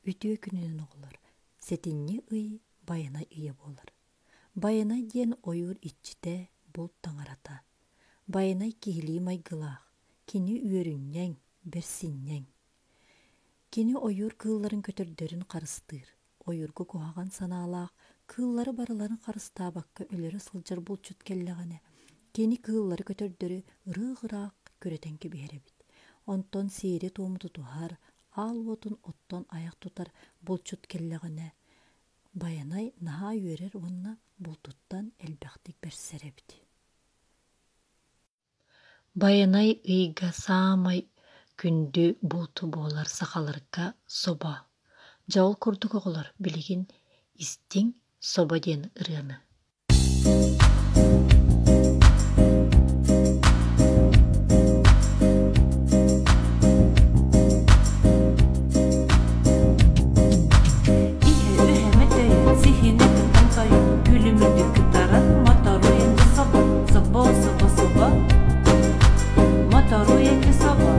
Үтүө күнүнэн оҕолор, сэтинньи ый Байанай ыйа буолар. Байанай диэн ойуур иччитэ, булт таҥарата. Байанай киһилии майгылаах, кини үөрүнньэҥ, бэрсинньэҥ. Кини ойуур кыылларын көтөрдөрүн харыстыыр, ойуурга куһаҕан санаалаах кыыллары барыларын харыстаабакка өлөрө сылдьар булчут кэллэҕинэ, кини кыыллары-көтөрдөрү ырыых-ыраах күрэтэн кэбиһэр эбит. Онтон сиэри-туому тутуһар, аал уотун оттон айах тутар булчут кэллэҕинэ, Байанай наһаа үөрэр уонна бултуттан элбэхтик бэрсэр эбит. Байанай ыйга саамай күндү булт буолар сахаларга собо. Дьэ ол курдук оҕолор билигин истиҥ собо диэн ырыаны. Иһэ үһэмэ төйөн, сиһинэ кытан тойон, күлүмүрдүк кытаран, моторуйан дьэ собо, собо, собо, собо, моторуйан дьэ собо.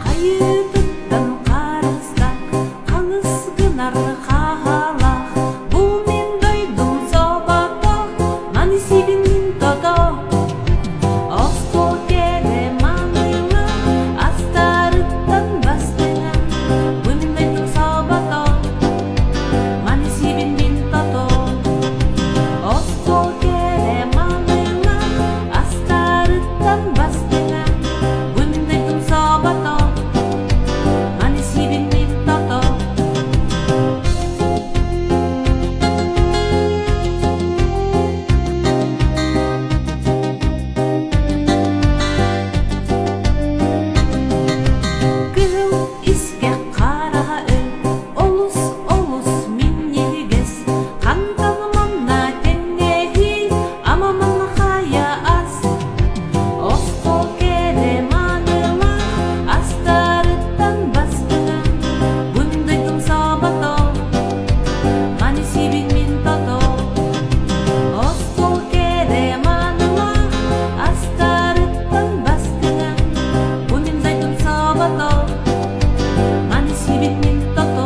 Хайыытыттан харыстаах, халыс гынар хаһалаах, бу мин дойдум собото, маны сибин мин тото. Остуол кэрэ маныла, астарыттан бастыҥа, бу мин дойдум собото, маны сибин мин тото. Остуол кэрэ маныла, астарыттан бастыҥа, бу мин дойдум собото, маны сибин мин тото. Кыһыл искэх хараҕа өл, олус олус минньигэс, хантан манна тэҥнэһий, ама манна хайа ас. Остуол кэрэ маанылаах, астарыттан бастыҥа, Бундайтым собото, маны сиибин мин тото. Остуол кэрэ маанылаах, астарыттан бастыҥа, Бу мин дойдум собото, маны сиибин мин тото.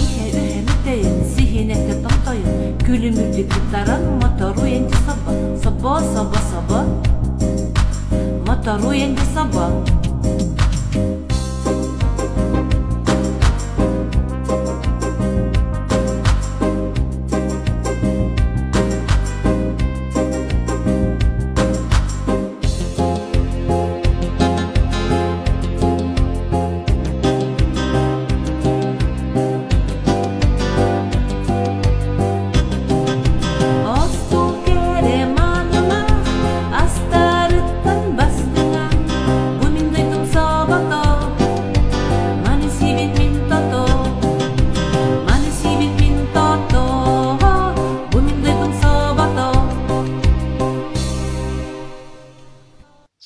Иһэ үһэмэтэйин, сиһинэтэ томтойун, күлүмүрдүк кытаран, моторуйан дьэ собо, собо, собо, собо, моторуйан дьэ собо. Остуол кэрэ маанылаах, астарыттан бастыҥа, бу мин дойдум собото, маны сиибин мин тото, маны сиибин мин тото, бу мин дойдум собото.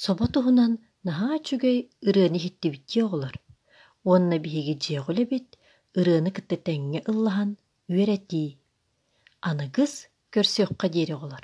Собо туһунан наһаа үчүгэй ырыаны иһиттибит дии оҕолор. Уонна биһиги дьиэҕэ үлэбит ырыаны кытта тэҥҥэ ыллаһан үөрэтии. Аныгыс көрсүөххэ диэри оҕолор.